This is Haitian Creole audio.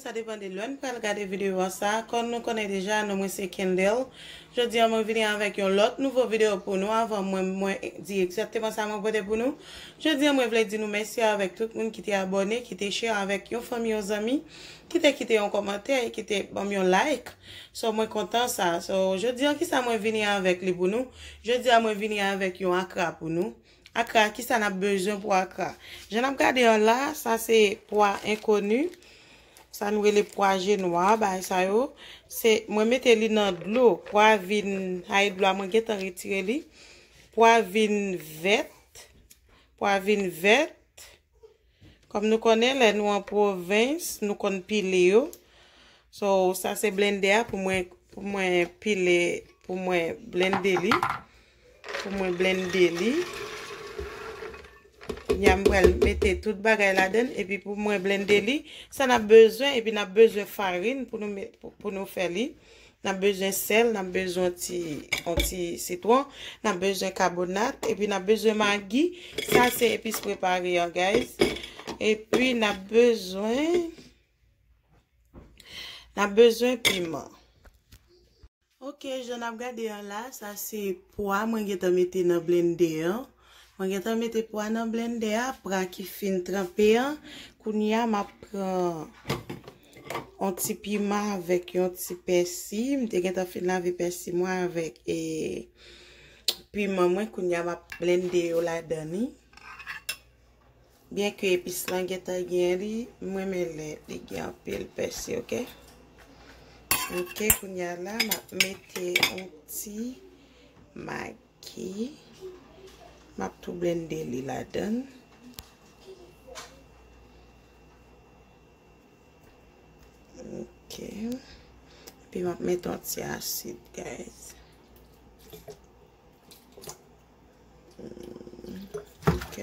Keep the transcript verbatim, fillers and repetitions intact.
Sa depann de lè n pral gade videyo a sa. Kòm nou konnen deja, non mwen se Kendel. Jodi a mwen vini avèk yon lòt nouvo videyo pou nou. Anvan mwen, mwen di egzakteman sa mwen pote pou nou. Jodi a mwen vle di nou mèsi avèk tout moun ki te abòne, ki te share avèk yon fanmi, yon zanmi, ki te kite yon kòmantè e ki te ban m yon like. So, mwen kontan sa. So, jodi a, kisa mwen vini avèk li pou nou? Jodi a, mwen vini avèk yon akra pou nou. Akra, kisa n ap bezwen pou akra? Jan n ap gade an la, sa se pwa enkoni. Sa nou rele pwa je nwa, bagay sa yo. Se, mwen mete li nan dlo. Pwa vin, ay dlo a, mwen gentan retire li. Pwa vin vèt. Pwa vin vèt. Kòm nou konnen, lè nou an pwovens, nou konn pile yo. So, sa se blendè a pou mwen, pou mwen pile, pou mwen blende li. Pou mwen blende li. Kounye a m pral mete tout bagay ladan l, epi pou mwen blende li, sa n ap bezwen, epi n ap bezwen farin pou nou met, pou, pou nou fè li. N ap bezwen sèl, n ap bezwen ti, yon ti sitwon, n ap bezwen kabonat, epi n ap bezwen magi. Sa se epis prepare an, guys. Epi n ap bezwen, n ap bezwen piman. Ok, jan n ap gade an la, sa se pwa mwen gentan mete nan blendè an. Mwen gentan mete pwa nan blendè a, pwa ki fin tranpe an. Kounye a, m ap pran yon ti piman avèk yon ti pèsi. M te gentan fin lave pèsi mwen avèk, e, piman mwen. Kounye a, m ap blende yo ladan li. Byenke epis lan gentan gen li, m renmen lè li gen anpil pèsi, ok? Ok, kounye a la, m ap mete yon ti magi. M ap tou blende li ladan l. Ok. Epi m ap mete yon ti asid, guys. Mm, ok.